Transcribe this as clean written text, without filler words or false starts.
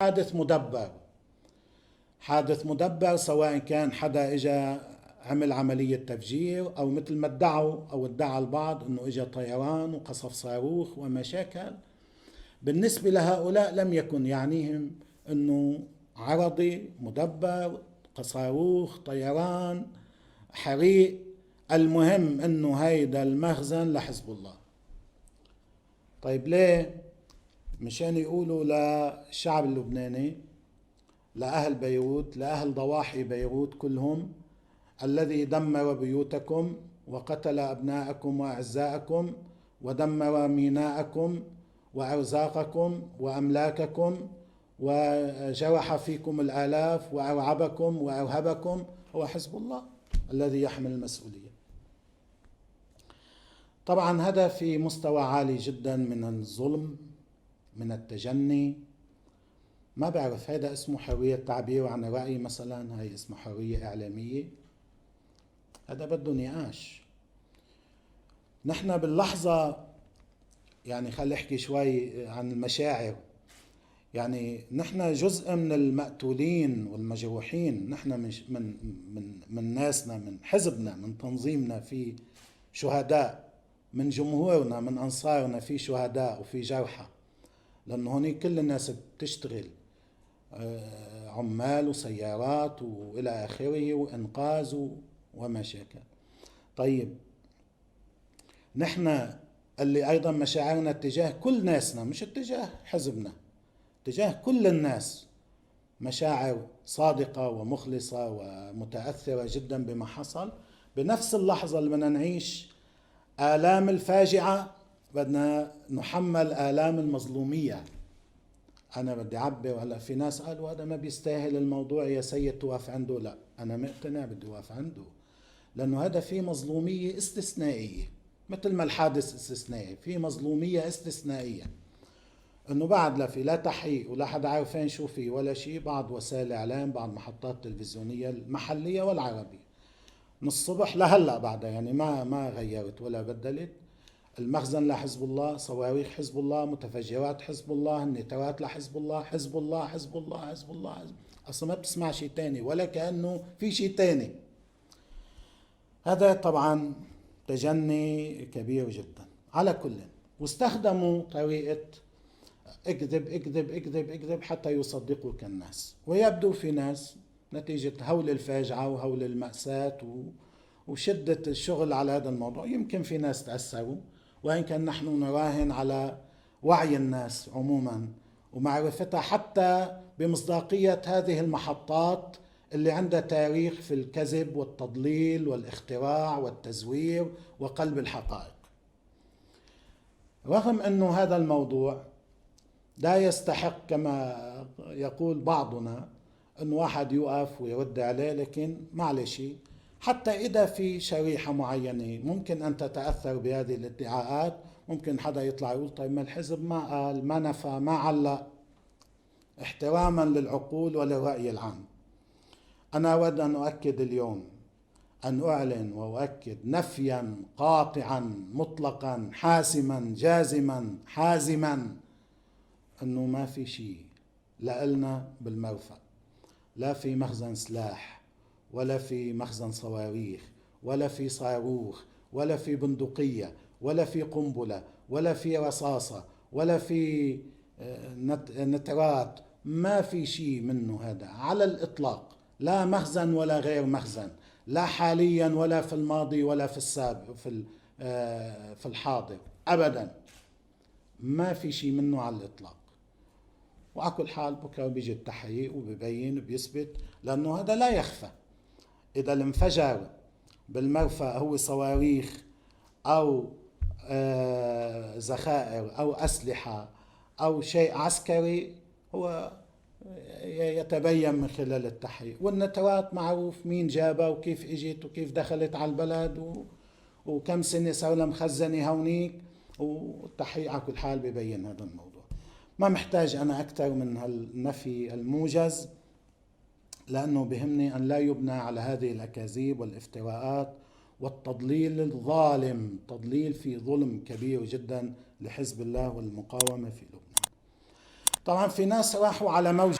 حادث مدبر، حادث مدبر، سواء كان حدا اجى عمل عملية تفجير او مثل ما ادعوا او ادعى البعض انه اجى طيران وقصف صاروخ وما شاكل. بالنسبة لهؤلاء لم يكن يعنيهم انه عرضي مدبر، صاروخ، طيران، حريق، المهم انه هيدا المخزن لحزب الله. طيب ليه؟ مشان يقولوا للشعب اللبناني، لأهل بيروت، لأهل ضواحي بيروت كلهم: الذي دمر بيوتكم وقتل أبناءكم وأعزائكم ودمر ميناءكم وأرزاقكم وأملاككم وجرح فيكم الآلاف وأرعبكم وأرهبكم هو حزب الله الذي يحمل المسؤولية. طبعا هذا في مستوى عالي جدا من الظلم، من التجني. ما بعرف هذا اسمه حرية تعبير عن الرأي مثلا، هاي اسمه حرية إعلامية؟ هذا بده نقاش. نحن باللحظة يعني خلي احكي شوي عن المشاعر، يعني نحن جزء من المقتولين والمجروحين، نحن من من من من ناسنا، من حزبنا، من تنظيمنا في شهداء، من جمهورنا، من انصارنا في شهداء وفي جرحى، لانه هونيك كل الناس بتشتغل، عمال وسيارات والى اخره وانقاذ وما شاكل. طيب نحن اللي ايضا مشاعرنا اتجاه كل ناسنا، مش اتجاه حزبنا، تجاه كل الناس مشاعر صادقة ومخلصة ومتأثرة جدا بما حصل. بنفس اللحظة اللي بدنا نعيش آلام الفاجعة بدنا نحمل آلام المظلومية. أنا بدي أعبر. هلا في ناس قالوا هذا ما بيستاهل الموضوع يا سيد توقف عنده. لا، أنا مقتنع بدي أوقف عنده، لأنه هذا في مظلومية استثنائية، مثل ما الحادث استثنائي في مظلومية استثنائية، انه بعد لا في لا تحقيق ولا حدا عارفين شو في ولا شيء. بعض وسائل الاعلام، بعض محطات التلفزيونيه المحليه والعربيه من الصبح لهلا بعدها يعني ما غيرت ولا بدلت، المخزن لحزب الله، صواريخ حزب الله، متفجرات حزب الله، النترات لحزب الله، حزب الله حزب الله حزب الله، حزب. اصلا ما بتسمع شيء ثاني ولا كانه في شيء ثاني. هذا طبعا تجني كبير جدا على كل. واستخدموا طريقه اكذب اكذب اكذب اكذب حتى يصدقوك الناس، ويبدو في ناس نتيجة هول الفاجعة وهول المأساة وشدة الشغل على هذا الموضوع يمكن في ناس تأثروا، وإن كان نحن نراهن على وعي الناس عموما ومعرفتها حتى بمصداقية هذه المحطات اللي عندها تاريخ في الكذب والتضليل والاختراع والتزوير وقلب الحقائق. رغم أنه هذا الموضوع لا يستحق كما يقول بعضنا أن واحد يقف ويرد عليه، لكن معلش حتى إذا في شريحة معينة ممكن أن تتأثر بهذه الادعاءات، ممكن حدا يطلع يقول طيب ما الحزب ما قال، ما نفى، ما علق. احتراما للعقول وللرأي العام، أنا أود أن أؤكد اليوم، أن أعلن وأؤكد نفيا قاطعا مطلقا حاسما جازما حازما أنه ما في شيء لإلنا بالمرفأ، لا في مخزن سلاح ولا في مخزن صواريخ ولا في صاروخ ولا في بندقية ولا في قنبلة ولا في رصاصة ولا في نترات، ما في شيء منه هذا على الإطلاق، لا مخزن ولا غير مخزن، لا حاليا ولا في الماضي ولا في السابق في الحاضر، أبدا ما في شيء منه على الإطلاق. وعلى كل حال بكره بيجي التحقيق وبيبين وبيثبت، لأنه هذا لا يخفى. إذا الانفجر بالمرفأ هو صواريخ أو ذخائر أو أسلحة أو شيء عسكري، هو يتبين من خلال التحقيق. والنترات معروف مين جابها وكيف اجت وكيف دخلت على البلد وكم سنة صار لها مخزنة هونيك، والتحقيق على كل حال ببين هذا الموضوع. ما محتاج أنا أكثر من هالنفي الموجز، لأنه بهمني أن لا يبنى على هذه الأكاذيب والافتراءات والتضليل الظالم، تضليل في ظلم كبير جدا لحزب الله والمقاومة في لبنان. طبعا في ناس راحوا على موج.